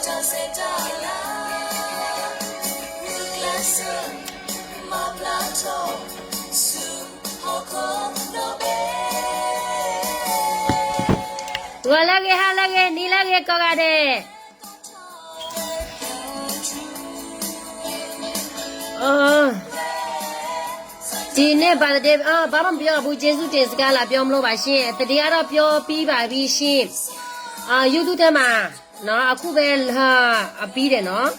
ဂီၤလၢအဂ့ၤ ဟါလၢအဂ့ၤ နံၤလၢအဂ့ၤ ကိးဂၤဒဲး. ဒီနေ့ birthday အ ဘာမှမပြောဘူး ကျေးဇူးတင်စကား လာပြောမလို့ပါရှင် သတိကတော့ ပြောပြီးပါပြီရှင် YouTube ထဲမှာနော် အခုပဲလာအပြီးတယ်နော်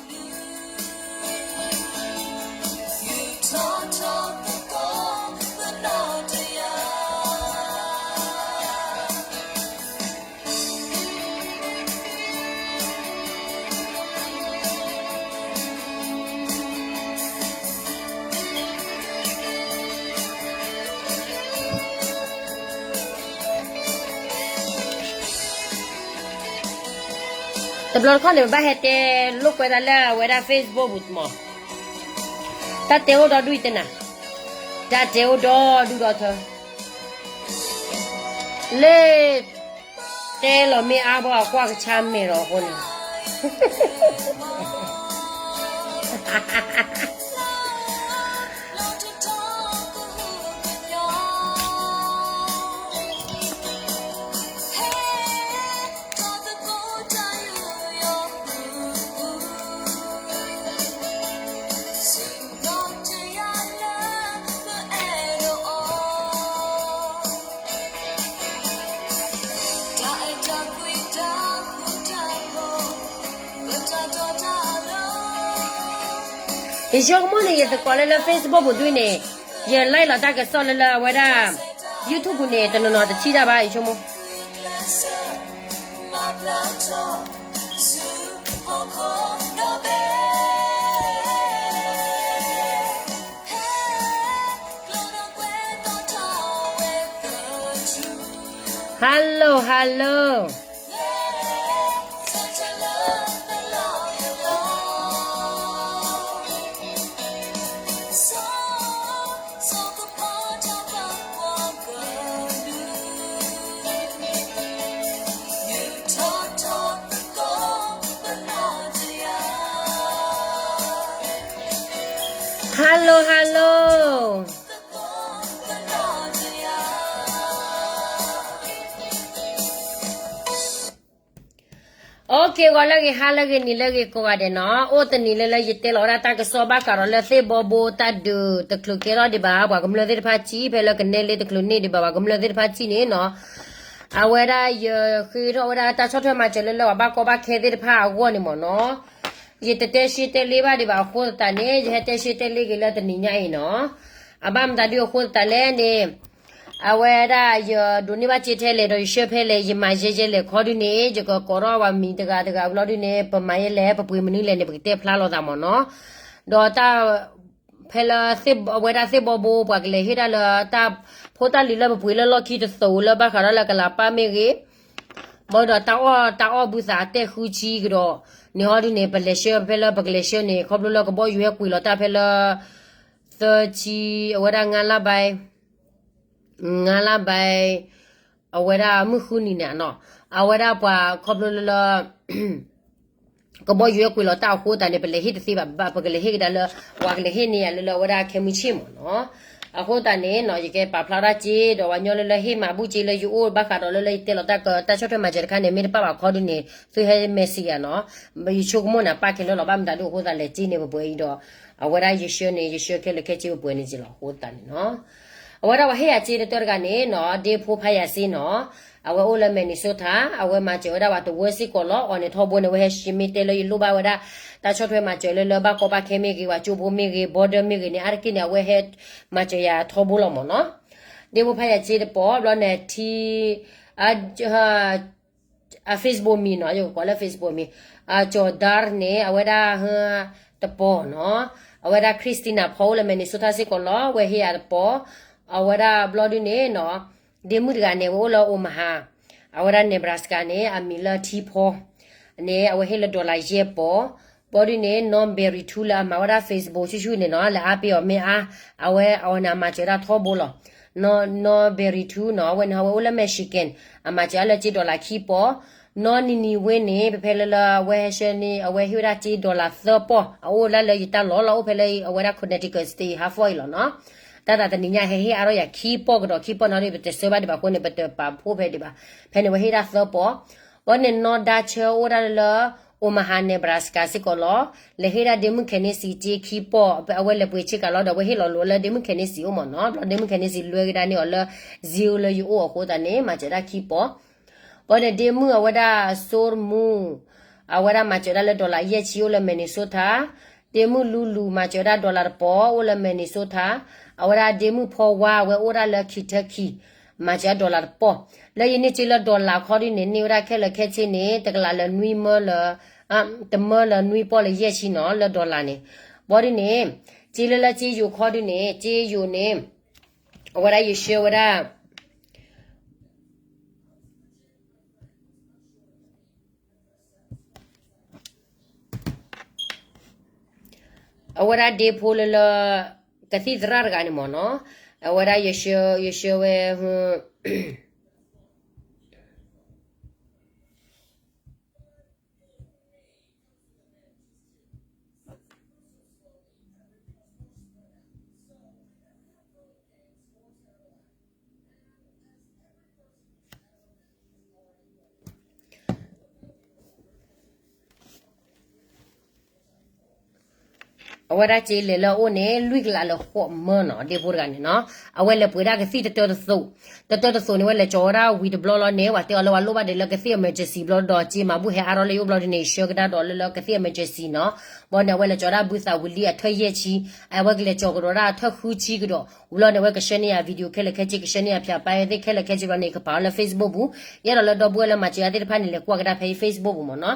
တဘျီတခီၣ်န့ၣ် ပဘၣ်ဟဲတဲလိာ်ကွဲသးလၢအဝဲဒၣ် Facebook ပူၤမး တၢ်တဲအိၣ်ဒီဒူၣ်အံၤတနၤ တၢ်တဲအိၣ်ဒီဒူၣ်ဒီထၢ လၢ တဲလီၤမ့ၢ်အါဘၣ်အကွၢ်ကဆါမဲာ်ဒီးအဃိန့ၣ် ယဆိကမိၣ်န့ၣ် ယသကိးလၢလၢ Facebook ပူၤဒုန့ၣ် ယ like လီၤတၢ်ကစီၣ်လၢလၢအဝဲဒၣ် YouTube ပူၤန့ၣ် တနီၤနီၤတထံၣ်တၢ်ဘၣ် ယဆိကမိၣ် Hello, hello. Hello, hello. Okay ဂီၤလၢအဂ့ၤ ဟါလၢအဂ့ၤ နံၤလၢအဂ့ၤ ကိးဂၤဒဲးနီၤ အိၣ်တနံၤလၢလၢယတဲလီၤဝဲဒၣ်တၢ်ကစီၣ်ဘၣ်ဃးဒီးလၢ သ့ၣ်ဘီဘိတၢ်ဒုး တချုးကဲထီၣ်ဒံးဘၣ် ပှၤကမျၢၢ်သ့ၣ်တဖၣ်ထံၣ် ဖဲလၢကနဲလ့တချုးန့ၢ်ဒံးဘၣ် ပှၤကမျၢၢ်သ့ၣ်တဖၣ်ထံၣ်န့ၣ်နီၤ အဝဲဒၣ်ယဃ့ထီၣ်ဝဲဒၣ်တၢ်ဆီၣ်ထွဲမၤစၢၤလၢလၢ ပှၤဘၣ်ကီဘၣ်ခဲသ့ၣ်တဖၣ်အဂီၢ်န့ၣ်မ့ၢ်နီၤ ယတတဲရှဲတဲလ့ဘၣ်ဒံးဘၣ်အဃိသတးန့ၣ် ယဟဲတဲရှဲတဲလ့က့ၤလၢတနံၤညါအံၤနီၤ အဘၣ်မတၤဒုအဃိသတးလဲၣ်န့ၣ် အဝဲဒၣ်ယဒိးန့ၢ်ဘၣ်စ့ထဲလဲၣ် ဒီးယဆှၢဖဲလဲၣ် ယမၤယဲယဲလဲၣ်ခီဒုန့ၣ် ယကကိးထီၣ်ပှၤမံၤတဂၤတဂၤဘျီဒုန့ၣ် ပမၤယဲလဲၣ် ပပှ့ၤမနုၤလဲၣ်န့ၣ် ပကတဲဖျါလိာ်သးမ့ၢ်နီၤ ဒီးတၢ် ဖဲလၢ အဝဲဒၣ်သ့ၣ်ဘီဘိ ပှၤကလဲၤဟ့ၣ်ဒၣ်လၢတၢ်ဖိတၢ်လံၤလၢပပှ့ၤလၢလီၢ်ခံတသိးလၢဘၣ်ဃးဒီးလၢကလးပၢ်မ့ၢ်ဂ့ၤ ဘၣ်ဒီးတၢ်အီၣ်တၢ်အီၣ်ဘုသးတဲဃုဆံကဒီး န့ၣ်ဟီဒုန့ၣ် ပလဲၤဆှၢဖဲလၢပကလဲၤဆှၢန့ၣ် ခီဖျိလၢကဘီယူၤဟဲကွံာ်လီၤတၢ်ဖဲလၢ သၢဆံ အဝဲဒၣ် ငါးလပိုင်း ငါးလပိုင်း အဝဲဒၣ်မုၢ်ဃုနံၤန့ၣ်နီၤ အဝဲဒၣ်ပှၤခီဖျိလၢလၢ ကဘီယူၤဟဲကွံာ်လီၤတၢ်အဃိသတးန့ၣ် ပလဲၤဟ့ၣ်တသ့ဘၣ် ပကလဲၤဟ့ၣ်ကဒါလၢ ပှၤကလဲၤဟ့ၣ်န့ၢ်ယၤလၢလၢအဝဲဒၣ်ခဲမုၢ်ဆ့ၣ်မ့ၢ်နီၤ အဃိသတးန့ၣ်နီၤ ယကပာ်ဖျါဒၣ်စ့ ဒီးပှၤကညီလၢလၢဟ့ၣ်မၤဘူၣ်စ့လၢယအိၣ်ဘၣ်ဃးဒီးလၢလၢယတဲလီၤတၢ်က တၢ်ဆီၣ်ထွဲမၤစၢၤတခါန့ၣ် မ့ၢ်တဘၣ်ဘၣ်ခီဒုန့ၣ် သုဟဲ message ယၤနီၤ ယဆိကမိၣ်န့ၣ် ပၢ်ခဲလၢာ်လီၤ ဘၣ်မတၤဒုအဃိသတးလဲၣ်စ့န့ၣ် ပပှဲၤအံၤဒီး အဝဲဒၣ်ယဆှၢန့ၣ် ယဆှၢခဲလၢာ်ခဲဆ့ပပှဲၤန့ၣ်က့ၤလီၤ အဃိသတးန့ၣ်နီၤ အဝဲဒၣ်ပှၤဟ့ၣ်ယၤစ့တတၢၢ်တဂၤန့ၣ်နီၤ ဒ့ဖိဖးယၤစ့နီၤ အဝဲအိၣ်လၢ Minnesota အဝဲမၤစၢၤဝဲဒၣ်ပှၤတဝၢစ့ၢ်ကီးလီၤ အီၤန့ၣ်ထီဘိန့ၣ် အဝဲဟဲရှဲမ့ၢ်တဲလၢယလိၣ်ဘၣ်ဝဲဒၣ် တၢ်ဆီၣ်ထွဲမၤစၢၤလၢလၢဘၣ်ကီဘၣ်ခဲမ့ၢ်ဂ့ၤ ပှၤကၠိဖိမ့ၢ်ဂ့ၤ border မ့ၢ်ဂ့ၤန့ၣ် အါတက့ၢ်န့ၣ် အဝဲဟဲမၤစၢၤယၤထီဘိလီၤမ့ၢ်နီၤ ဒ့ဖိဖးယၤစ့တပီၤ ဘျီန့ၣ်ထံ အ Facebook မံၤနီၤ ယကကိးလၢ Facebook မံၤ အကၠီၤဒါန့ၣ် အဝဲဒၣ် တပီၤနီၤ အဝဲဒၣ် Christina ဖီအိၣ်လၢ Minnesota စ့ၢ်ကီးလီၤ အဝဲဟ့ၣ်ယၤတပီၤ အဝဲဒၣ်ဘျီဒုန့ၣ်နီၤ ဒ့မုၣ်တဂၤန့ၣ် အဝဲအိၣ်လၢ Omaha အဝဲဒၣ် Nebraska န့ၣ် အမံၤလၢထံဖီ န့ၣ် အဝဲဟ့ၣ်လၢ dollar ယဲၢ်ပီၤ ဘျီဒုန့ၣ် နီၢ် Berry ထူလၢအမၤဝဲဒၣ် Facebook ဆူၣ်ဆူၣ်န့ၣ်နီၤ လၢအါပ့ၤအီၤမ့ၢ်အါ အဝဲအီၤန့ၣ် အမၤစၢၤဒၣ်ထီဘိလီၤ နီၢ် Berry ထူနီၤ အဝဲန့ၣ် အဝဲအိၣ်လၢ Michigan အမၤစၢၤအါလၢကၠ့ dollar ခံပီၤ နီၢ်နံၤနံၤဝ့န့ၣ် ဖဲဖဲလၢလၢအဝဲဟဲဆှၢန့ၢ် အဝဲဟ့ၣ်ဝဲဒၣ်စ့ dollar သၢပီၢ် အအိၣ်လၢလၢယတၢ်လီၢ်လီၤ အိၣ်ဖဲလၢအဝဲဒၣ် Connecticut State ဟးဖီၣ်အံၤလီၤနီၤ. တၢ်သးတနံၤညါဟဲဟ့ၣ်အါထီၣ်ယၤခံပီၢ်ကဒီးခံပီၢ်နီၤ ဒ်ပတဆှၢဘၣ်ဒံးဘၣ်အဃိန့ၣ် ပတပာ်ဖှိၣ်ဖဲဒံးဘၣ်. ဖဲန့ၣ်ဝဲဟ့ၣ်ဒၣ်သၢပီၢ်. ဘီန့ၣ်နီၢ်ဒါဆၢအိၣ်ဒၣ်လၢ Omaha Nebraska စ့ၢ်ကီးလီၤ. လဲၤဟ့ၣ်ဒၣ်ဒ့မုၣ်ခဲန့ၣ်စံး စ့ခံပီၢ် အဝဲလဲၤပှ့ၤဆ့ကၤလီၤဒီး အဝဲဟ့ၣ်လီၤလိာ်လၢဒ့မုၣ်ခဲန့ၣ်စံးအိၣ်မ့ၢ်နီၤ. ဘျီဒ့မုၣ်ခဲန့ၣ်စံးလွဲကဒါန့ၢ်အီၤလၢ Zelle လၢယအိၣ်အဃိသတးန့ၣ် မၤစၢၤဒၣ်ခံပီၢ်. ဘီန့ၣ်ဒ့မုၣ်အဝဲဒၣ်စိတမူ အဝဲဒၣ်မၤစၢၤဒၣ်လၢ dollar ယဲၢ်ဆံ အိၣ်လၢ Minnesota. ဒ့မုၣ်လူလူ မၤစၢၤဝဲဒၣ် dollar တပီၢ် အိၣ်လၢ Minnesota. အဝဲဒၣ်ဒ့မုၣ်ဖီဝါ အဝဲအိၣ်ဒၣ်လၢ Kentucky, မၤစၢၤ dollar တပီၢ်. လၢယန့ၢ်စ့လၢ dollar ခီဒုန့ၣ် န့ၢ်ဝဲဒၣ်ခဲလၢာ်ခဲဆ့န့ၣ် တကလးလၢနွံမၢလၢ တမၢလၢနွံပီၢ်လၢယဲၢ်ဆံနီၤ လၢ dollar န့ၣ်. ဘီဒုန့ၣ် စ့လၢလၢစ့ယိၤခီဒုန့ၣ် စ့ယိၤန့ၣ် အဝဲဒၣ်ယဆှၢဝဲဒၣ် အဝဲဒၣ်ဒ့ဖိလၢလၢ ကသံၣ်သရၣ်တဂၤန့ၣ်မ့ၢ်နီၤ, အဝဲဒၣ်ယဆှၢ ယဆှၢဝဲ အဝဲဒၣ်စ့လဲၤလၢအအိၣ်န့ၣ် လွံၢ်ကလးလၢဃိးမၢနီၤ, ဒ့ဖိတဂၤန့ၣ်နီၤ, အဝဲလဲၤပှ့ၤဒၣ်ကသံၣ်တတၢတသိး, တတၢတသိးန့ၣ် ဝဲလဲၤကၠီၤဝဲဒၣ်ဝံၤတဘျီလီၤန့ၣ် ပှၤတဲအီၤလၢပှၤလိၣ်ဘၣ်ဒံးလၢကသံၣ် emergency ဘျီဒီး စ့မၤဘူၣ်ဟဲအါထီၣ်လၢယအိၣ်ဘျီဒုန့ၣ် ဆှၢကဒါဒီးလၢလၢကသံၣ် emergency နီၤ, ဘီန့ၣ် အဝဲလဲၤကၠီၤဒၣ်ဘုသးဝံၤလံအထၢၣ်ယဲၢ်ဆံ, အဝဲကလဲၤကၠီၤကဒီးဒၣ်အထၢၣ်ဃုဆံကဒီး, ဝံၤလီၤန့ၣ် အဝဲကဆှၢန့ၢ်ယၤ video ခဲလၢာ်ခဲဆ့ ကဆှၢန့ၢ်ယၤ ဖၠးပာ်သ့ၣ်ခဲလၢာ်ခဲဆ့ဘျီန့ၣ် ကပာ်အီၤလၢ Facebook ပူၤ, ယအဲၣ်ဒိးလၢဒီပုၢ်ဝဲၢ်လၢမၤစၢၤယၤသ့ၣ်တဖၣ်န့ၣ် လဲၤကွၢ်ကဒါဖဲအံၤ Facebook ပူၤမ့ၢ်နီ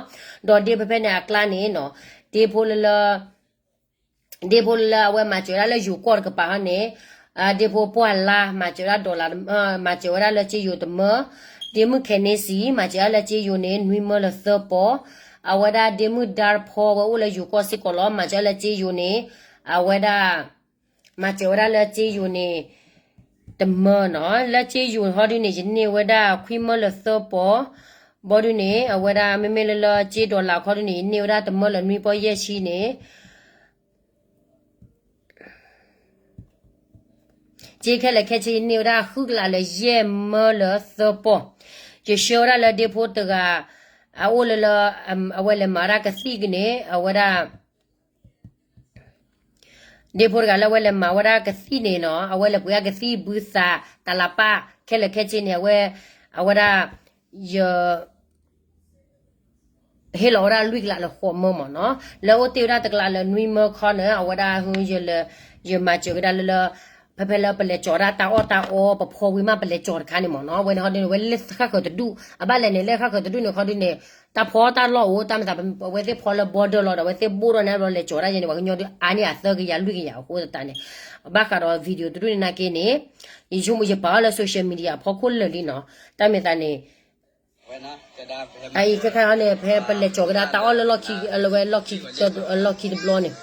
ၤ, ဒီးဒ့ဖဲဖဲန့ၣ်အကျါန့ၣ်နီၤ, ဒ့ဖိလၢလၢ ဒ့ဖိလၢလၢအဝဲမၤစၢၤဝဲဒၣ်လၢယိၤကီၢ်တကပၤဟီန့ၣ်, ဒ့ဖိပှၢ်လါ မၤစၢၤဝဲဒၣ် dollar မၤစၢၤဝဲဒၣ်လၢစ့ယိၤတမၢ, ဒ့မုၣ်ခဲန့ၣ်စံး မၤစၢၤဝဲဒၣ်လၢစ့ယိၤန့ၣ် နွံမၢလၢသၢပီၢ်, အဝဲဒၣ်ဒ့မုၣ်ဒါဖီဝဲအိၣ်လၢယိၤကီၢ်စ့ၢ်ကီးလီၤ မၤစၢၤဝဲလၢစ့ယိၤန့ၣ်, အဝဲဒၣ် မၤစၢၤဝဲဒၣ်လၢစ့ယိၤန့ၣ် တမၢနီၤ, လၢစ့ယိၤဟီဒုန့ၣ် ယန့ၢ်ဝဲဒၣ်ခွံမၢလၢသၢပီၢ်, ဘီဒုန့ၣ် အဝဲဒၣ်မ့မ့ၢ်လၢလၢစ့ dollar ခီဒုန့ၣ် ယန့ၢ်ဝဲဒၣ်တမၢလၢနွံပီၢ်ယဲၢ်ဆံန့ၣ် စ့ခဲလၢာ်ခဲဆ့ ယန့ၢ်ဝဲဒၣ်ဃုကလးလၢယဲၢ်မၢလၢသၢပီၢ်, ယဆှၢဝဲဒၣ်လၢဒ့ဖိတဂၤ အအိၣ်လၢလၢ အဝဲလဲၤမၤဝဲဒၣ်ကသံၣ်ကန့ၣ် အဝဲဒၣ် ဒ့ဖိတဂၤလၢအဝဲလဲၤမၤဝဲဒၣ်ကသံၣ်န့ၣ်နီၤ, အဝဲလဲၤပှ့ၤအကသံၣ်ဘုသး တလးပၢ် ခဲလၢာ်ခဲဆ့န့ၣ် အဝဲ အဝဲဒၣ် ယ ဟ့ၣ်လီၤဝဲဒၣ်လွံၢ်ကလးလၢဃိးမၢမ့ၢ်နီၤ, လၢအိၣ်တ့ၢ်ဝဲဒၣ်တကလးလၢနွံမၢခီန့ၣ် အဝဲဒၣ် ယ ယမၤစၢၤကဒါလၢလၢ ဖဲဖဲလၢပလဲၤကၠီၤဒၣ်တၢ်အီၣ်တၢ်အီ ပဖီဝံၤမးပလဲၤကၠီၤတခါန့ၣ်မ့ၢ်နီၤ, အဝဲန့ၣ်ဟီဒုန့ၣ် အဝဲလၢဃၣ်ဃၢၤတဒူၣ် အဘၣ်လဲၤန့ၣ်လၢဃၣ်ဃၢၤတဒူၣ်န့ၣ်ခီဒုန့ၣ် တၢ်ဖီတၢ်လီၢ်အိၣ် တၢ်မၤသး အဝဲသ့ၣ်ဖီလၢ border လီၤဒီး အဝဲသ့ၣ်ဘိၣ်ထီၣ်န့ၢ်ဘျီလဲၤကၠီၤဒၣ်ယဲန့ၣ် ပှၤကညီဒုးအါန့ၢ်အသၢကယၤလွံၢ်ကယၤအဃိသတးန့ၣ်, ဘၣ်ဃးဒီး video တဒူၣ်န့ၣ်နာ်က့န့ၣ် ယဆိကမိၣ်ယပာ်အီၤလၢ social media အဖီခိၣ်လၢာ်လံနီၤ, တၢ်မ့ၢ်သးန့ၣ် အအံၤခဲခါအံၤန့ၣ် ဖဲပလဲၤကၠီၤကဒါတၢ်အီၣ်လၢလီၢ်ခံ လၢဝဲလီၢ်ခံတဘျီန့ၣ် လၢတၢ်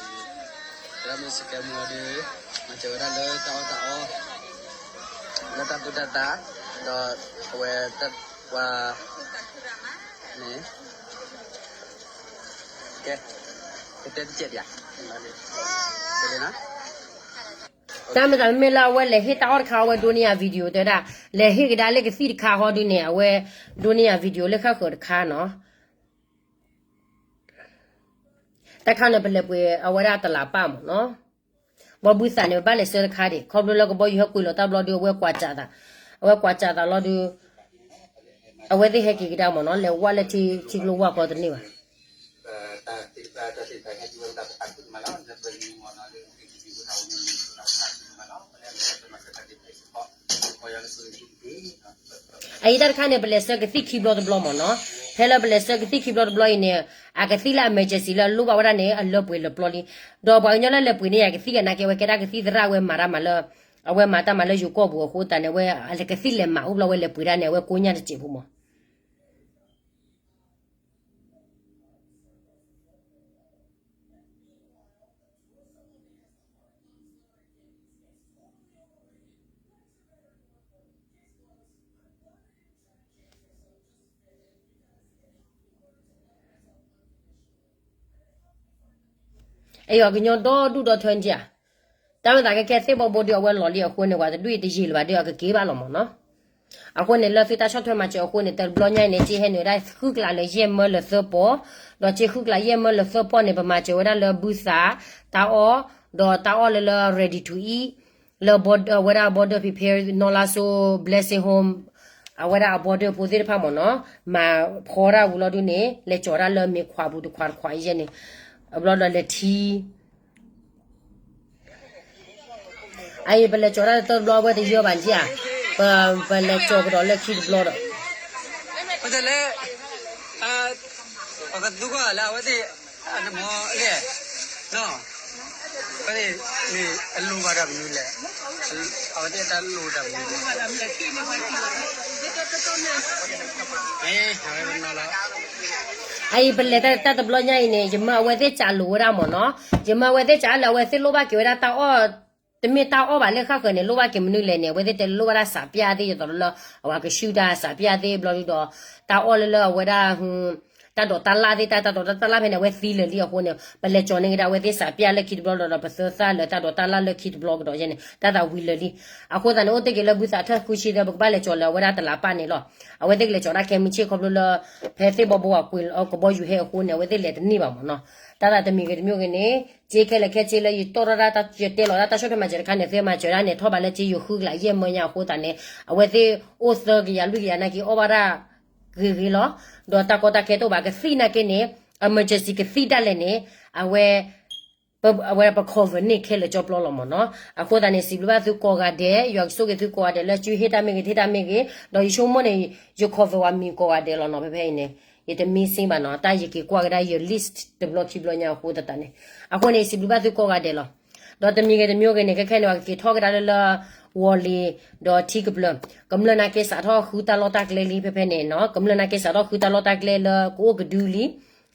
သူၣ်တၢ်သး ဒီးအဝဲတၢ်ပှၤန့ၣ် ကဲ ကတဲတကဲးဒံးဧါ ကဲလံနီၤ တၢ်မ့ၢ်သးမ့မ့ၢ်လၢအဝဲလဲၤဟ့ၣ်တၢ်အီၣ်တခါ အဝဲဒိးန့ၢ်ယၤ video တဲဝဲဒၣ်, လဲၤဟ့ၣ်ကဒါလၢကသံၣ်တခါဟီဒုန့ၣ် အဝဲဒိးန့ၢ်ယၤ video လၢဃၣ်ဃၢၤတခါနီၤ. တၢ်ခါန့ၣ် ပလဲၤပှ့ၤအဝဲဒၣ်တလးပၢ်မ့ၢ်နီၤ. ဘီဘုသးန့ၣ် ပဘၣ်လဲၤဆှၢတခါဒံး ခီဖျိလၢကဘီယူၤဟဲကွံာ်လီၤတၢ်ဘျီဒု အဝဲကွၢ်စးသး, အဝဲကွၢ်စးသးလီၤဒု အဝဲသ့ၣ်ဟဲက့ၤကဒါမ့ၢ်နီၤ လဲၤဝဲလၢထံကျိဝၢ်ကီတန့ၢ်ဘၣ်. အအံၤတၢ်တခါန့ၣ် ပလဲၤဆှၢကသံၣ်ခံဘျီတဘျီမ့ၢ်နီၤ. ဖဲလၢပလဲၤဆှၢကသံၣ်ခံဘျီတဘျီမ့ၢ်နီၤ, ဖဲလၢပလဲၤဆှၢကသံၣ်ခံဘျီတဘျီအံၤန့ၣ် အကသံၣ်လၢ emergency လၢအလိၣ်ဘၣ်ဝဲဒၣ်န့ၣ် အလၢပှဲၤလၢပျီလံ. ဒီးပှၤကညီလၢလဲၤပှ့ၤန့ၢ်ယၤကသံၣ်ကနာ်က့ အဝဲကဲဒၣ်ကသံၣ်သရၣ် အဝဲမၤတၢ်မၤလၢ အဝဲမၤတၢ်မၤလၢယိၤကီၢ်ပူၤအဃိသတးန့ၣ် အဝဲကသံၣ်လဲၤမၤအိၣ်ဘျီဝဲလဲၤပှ့ၤဒၣ်န့ၣ် အဝဲကိးညၣ်တစဲးဖိမ့ၢ် အဲၣ်ယီၤကညီဒီဒူၣ်ဒီထၢက့ဧါ. တၢ်မ့ၢ်သးကဲခဲသ့ၣ်ဘီဘိဒီး အဝဲလီၤလံအဃိန့ၣ် ပှၤတဒူၣ်အံၤတယံာ်လၢၤဘၣ်ဒီး အကက့ၤဘၣ်လီၤမ့ၢ်နီၤ. အဃိန့ၣ် လၢသုတၢ်ဆီၣ်ထွဲမၤစၢၤအဃိန့ၣ် တဘျီညါအံၤန့ၣ် က့ဟဲနုာ်ဝဲဒၣ်ဃုကလးလၢယဲၢ်မၢလၢသၢပီၢ်, ဒီးက့ဃုကလးယဲၢ်မၢလၢသၢပီၢ်န့ၣ် ပမၤစၢၤဝဲဒၣ်လၢဘုသး, တၢ်အီၣ်, ဒီးတၢ်အီၣ်လၢလၢ ready to eat လၢ border ဝဲဒၣ် border prepare နီၢ်လါစိ blessing home အဝဲဒၣ်အ border ဖိသ့ၣ်တဖၣ်မ့ၢ်နီၤ, မၤဖီဒၣ်ဝံၤလီၤဒုန့ၣ် လဲၤကၠီၤဒၣ်လၢမ့ၤခွးပူၤတခွးတခွးယဲၢ်န့ၣ်, အဘျီဒီးလဲၤထံ အအံၤ ပလဲၤကၠီၤတၢ်တဘျီဝဲတယၢဘၣ်နက့ဧါ, ပလဲၤကၠီၤကဒီးလၢခံတဘျီဒီး ပကသူကွၢ်လၢအဝဲသ့ၣ် အတမီၤလဲၣ်, အဝဲသ့ၣ်န့ၣ် အလိၣ်ဘၣ်တၢ်မနုၤလဲၣ်, အဝဲသ့ၣ်တၢ်လိၣ်တၢ်မနုၤလဲၣ်, အအံၤ ပလဲၤတၢ်တဘျီညါအံၤန့ၣ် ယမၢအဝဲသ့ၣ်စးလိာ်ဝဲဒၣ်မ့ၢ်နီၤ, ယမၢအဝဲသ့ၣ်စးလၢအဝဲသ့ၣ်လိၣ်ဘၣ်က့ၤဝဲဒၣ်တၢ်အီၣ် တမ့ၢ်တၢ်အီၣ်ဘၣ်လၢဃၣ်ဃၢၤန့ၣ် လိၣ်ဘၣ်က့ၤမနုၤလဲၣ်န့ၣ် အဝဲသ့ၣ်တဲလိၣ်ဘၣ်ဒၣ်စးပျၢ်သ့ၣ် ယသိးလၢ အဝဲကရှုၣ်တၢ်စးပျၢ်သ့ၣ်ဘျီဒုဒီး တၢ်အီၣ်လၢလၢအဝဲဒၣ် တၢ်ဒိးတၢ်လၣ်သ့ၣ် တၢ်တၢ်ဒိးတၢ်လၣ်ဖဲန့ၣ် အဝဲသံလၢာ်လံအဃိန့ၣ် ပလဲၤကၠီၤန့ၢ်ကဒါအဝဲသ့ၣ်စးပျၢ်လၢခံတဘျီဒီး ပသၢသၣ်လၢတၢ်ဒိးတၢ်လၣ်လၢခံတဘျီကဒီးယဲန့ၣ် တၢ်သးဝံၤလၢာ်လံ. အဃိသတးန့ၣ် အိၣ်တ့ၢ်က့ၤလၢဘုသးထၢၣ်ဃုဆံသၢ ပကဘၣ်လဲၤကၠီၤလၢအဝဲဒၣ်တလးပၢ်န့ၣ်လီၤ. အဝဲသ့ၣ်ကလဲၤကၠီၤဒၣ်ခဲမုၢ်ဆ့ၣ်ခီဖျိလၢ ဖဲသ့ၣ်ဘီဘိအကွံာ်အကဘီယူၤဟဲအဃိန့ၣ် အဝဲသ့ၣ်လဲၤတန့ၢ်ဘၣ်မ့ၢ်နီၤ. တၢ်သးတမံၤဂ့ၤတမံၤဂ့ၤန့ၣ် က့ခဲလၢာ်ခဲဆ့လၢယတဲလီၤတၢ် ယတဲလီၤတၢ်တၢ်ဆီၣ်ထွဲမၤစၢၤတခါန့ၣ် သုမၤစၢၤဒၣ်န့ၣ် ထီၣ်ဘးလၢက့ယိၤဃုကလးယဲၢ်မၢညါအဃိသတးန့ၣ် အဝဲသ့ၣ်အိၣ်သၢကယၤလွံၢ်ကယၤနာ်က့ အီၣ်ဘၣ်တၢ်ဂ့ၤဂ့ၤလီၤ. ဒီးတၢ်ကီတၢ်ခဲတအိၣ်ဘၣ် ကသံၣ်နာ်က့န့ၣ် emergency ကသံၣ်ဒၣ်လဲာ်န့ၣ် အဝဲ အဝဲပ cover န့ၢ်ခဲလၢာ်ကၠီပျီလီၤမ့ၢ်နီၤ. အဃိသတးန့ၣ် စံးဘျုးဘၣ်သုကိးဂၤဒဲး ယွၤကဆိၣ်ဂ့ၤသုကိးဂၤဒဲးလၢ စုဟ့ၣ်တၢ်မ့ၢ်ဂ့ၤ တဟ့ၣ်တၢ်မ့ၢ်ဂ့ၤ ဒီးယဆိကမိၣ်န့ၣ် ယ cover ဝဲမံၤကိးဂၤဒဲးလီၤနီၤ. ဖဲဖဲအံၤန့ၣ် ယတ missing ဘၣ်နီၤ. တၢ်ယက့ၤကွၢ်ကဒါယ list တဘျီခံဘျီညါအဃိသတးန့ၣ် အဃိန့ၣ် စံးဘျုးဘၣ်သုကိးဂၤဒဲးလီၤ. ဒီးတမံၤဂ့ၤတမံၤဂ့ၤန့ၣ် ခဲခဲန့ၣ် ပှၤကက့ၤထီၣ်ကဒါလၢလၢ ဝီၤလ့ၤ ဒီးထံကပျၢၤ ကမျၢၢ်နာ်က့စးထီၣ်ဃုတၢ်လီၢ်တၢ်ကျဲလံ ဖဲဖဲန့ၣ်နီၤ. ကမျၢၢ်နာ်က့စးထီၣ်ဃုတၢ်လီၢ်တၢ်ကျဲလၢကအိၣ်ကဒုလံ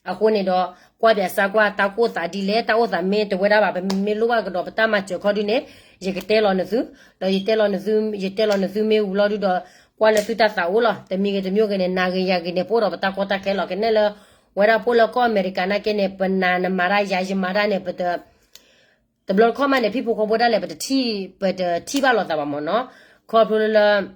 အဃိန့ၣ်ဒီး ကွၢ်ပၠးစၢ်ကွၢ် တၢ်အိၣ်သးဒ်လဲၣ် တၢ်အိၣ်သးမ့ၢ်တဝဲဒၣ်ဘၣ် ပမ့ၢ်လိၣ်ဘၣ်ကဒီးပတၢ်မၤစၢၤခီဒုန့ၣ် ယကတဲလီၤနသု, ဒီးယတဲလီၤနသု ယတဲလီၤနသုမ့ၢ်ဝံၤလီၤဒုဒီး ကွၢ်လၢသုတၢ်သးအိၣ်လီၤ. တမံၤဂ့ၤတမံၤဂ့ၤန့ၣ် နၤဂ့ၤယၤဂ့ၤန့ၣ် ပအိၣ်ဒီးပတၢ်ကီတၢ်ခဲလီၤ. ကနဲလၢ ဝဲဒၣ်ပအိၣ်လၢကီၢ်အမဲရကၤနာ်က့န့ၣ် ပနၤနမၤတၢ်ယၤ ယမၤတၢ်န့ၣ် ပတ တဘျီတခီၣ်မးန့ၣ် ဖံဖိဃီဖိဒၣ်လဲာ် ပတထံၣ် ပတထံၣ်ဘၣ်လိာ်သးဘၣ်မ့ၢ်နီၤ. ခီဖျိလၢ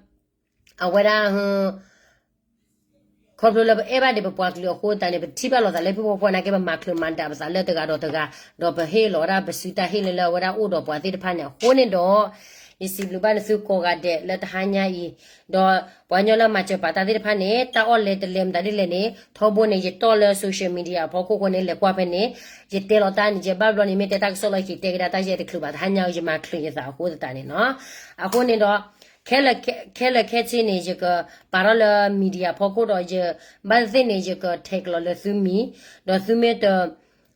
အဝဲဒၣ် ခီဖျိလၢပအဲၣ်ဘၣ်ဒံးပပှၤကလုာ်အဃိသတးန့ၣ် ပထံၣ်ဘၣ်လိာ်သးလၢဖံဖိဃီဖိနာ်က့ ပမၤချုးမၤဒးပသးလၢတဂၤဒီးတဂၤ ဒီးပဟ့ၣ်လီၤဝဲဒၣ်ပစုတၢ်ဟ့ၣ်လၢလၢအဝဲဒၣ်အိၣ်ဒီးပှၤသ့ၣ်တဖၣ်န့ၣ် အဃိန့ၣ်ဒီး ယစံးဘျုးဘၣ်နသုကိးဂၤဒဲးလၢတဟါညါအံၤ ဒီးပှၤကညီလၢမၤစၢၤပာ်တၢ်သ့ၣ်တဖၣ်န့ၣ် တၢ်အီၣ်လဲၤတလဲၤမတၤဒ်လဲၣ်န့ၣ် ထီဘိန့ၣ် ယတီၢ်လၢ social media အဖီခိၣ်အဃိန့ၣ် လဲၤကွၢ်ဖဲန့ၣ် ယတဲလီၤတၢ်န့ၣ် ယဘၣ်ဘျီန့ၣ် မ့ၢ်တဲတၢ်ကစီၣ်လီၤ ယက့ၤတဲကဒါတၢ်ယဲတချုးဘၣ် တဟါညါအံၤ ယမၤချုးယသးအဃိသတးန့ၣ်နီၤ. အဃိန့ၣ်ဒီး ခဲလၢာ်ခဲဆ့န့ၣ် ယကပာ်ထီၣ်လၢ media အဖီခိၣ်ဒီး ယ ဘၣ်သ့ၣ်သ့ၣ်န့ၣ် ယက tag လီၤလၢသုမံၤ ဒီးသုမ့ၢ်တ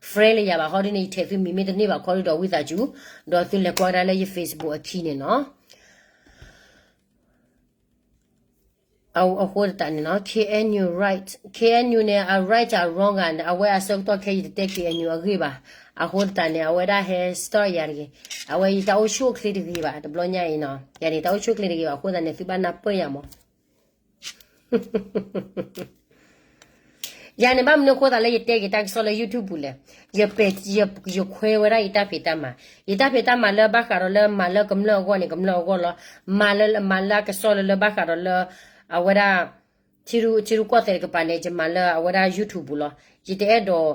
friend လၢယၤဘၣ်ခီဒ်န့ၣ် ယ tag သုမံၤ မ့ၢ်တန့ၢ်ဘၣ်ခီဒ်ဒီးဝံသးစူၤ ဒီးသုလဲၤကွၢ်ကဒါလၢယ Facebook အခံန့ၣ်နီၤ. အဃိသတးန့ၣ်နီၤ KNU right KNU န့ၣ် အ right အ wrong ဂၤန့ၣ် အဝဲအဆၢကတီၢ်ခဲအံၤတတဲ KNU အဂ့ၢ်ဘၣ်. အဃိသတးန့ၣ် အဝဲဒၣ်ဟဲ start ယၤတဂ့ၤ. အဝဲယတၢ်အိၣ်ဆူၣ်အိၣ်ချ့တဂ့ၤဘၣ် တဘျီညါအံၤနီၤ ယၤန့ၣ် တၢ်အိၣ်ဆူၣ်အိၣ်ချ့တဂ့ၤဘၣ် အဃိသတးန့ၣ် သုဘၣ်နၢ်ပၢၢ်ယၤမး ယၤန့ၣ် ဘၣ်မနုၤအဃိသတးလၢယတဲက့ၤတၢ်ကစီၣ်လၢ YouTube ပူၤလဲၣ်. ယပဲာ် ယ ယခွဲဝဲဒၣ်ယတၢ်ဖံးတၢ်မၤ ယတၢ်ဖံးတၢ်မၤလၢဘၣ်ဃးဒီးလၢမၤလၢကမျၢၢ်အဂီၢ်န့ၣ် ကမျၢၢ်အဂီၢ်လီၤ. မၤလၢ မၤလၢအကစီၣ်လၢလၢဘၣ်ဃးဒီးလၢ အဝဲဒၣ် ထံရူၢ်ကီၢ်သဲးတကပၤန့ၣ် ယမၤလၢအဝဲဒၣ် YouTube ပူၤလီၤ. ယတအဲၣ်ဒိး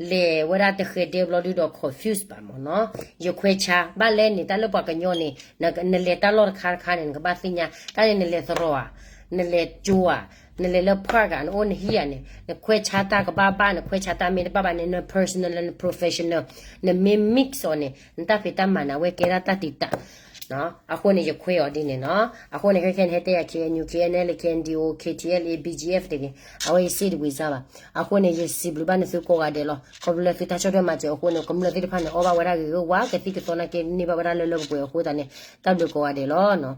လဲၤဝဲဒၣ်တဃဲၤဒဲဘျီဒုဒီး confuse ဘၣ်မးနီၤ. ယခွဲးဆါ ဘၣ်လဲၣ်န့ၣ် တၢ်လၢပှၤကညီန့ၣ် နလဲၤတၢ်လီၢ်တခါတခါန့ၣ် နကဘၣ်သ့ၣ်ညါ တၢ်န့ၣ်နလဲၤသရိာ်ဧါ, နလဲၤကၠိဧါ, နလဲၤလၢ park ဧါ, နအိၣ်နဟံၣ်ဧါန့ၣ် နခွဲးဆါတၢ်ကဘၣ်ဘၣ် နခွဲးဆါတၢ်မ့ၢ်တဘၣ်ဘၣ်န့ၣ် န personal လၢန professional နမ့ၢ် mix အီၤန့ၣ် နတၢ်ဖံးတၢ်မၤန့ၣ် အဝဲကဲဒၣ်တၢ်တံာ်တာ် အဃိန့ၣ် ယခွဲးအီၤဒ်န့ၣ်နီၤ. အဃိန့ၣ် ခဲခဲန့ၣ် ဟဲတဲယၤ KNU, KNLA, KNDO, KTLA, BGF တဂ့ၤ, အဝဲယစ့တဝံၤစါဘၣ်. အဃိန့ၣ် ယစံးဘျုးဘၣ်နသုကိးဂၤဒဲးလီၤ. ခီဖျိလၢသုတၢ်ဆီၣ်ထွဲမၤစၢၤအဃိန့ၣ် ကမျၢၢ်သ့ၣ်တဖၣ်န့ၣ် အီၣ်ဘၣ်ဝဲဒၣ်ဂ့ၤဂ့ၤဝါ ကသံၣ်ကသီနာ်က့န့ၢ်ဘၣ်ဝဲဒၣ်လၢလၢပှဲၤပှဲၤအဃိသတးန့ၣ် တၢ်ဘျုးကိးဂၤဒဲးလီၤနီၤ.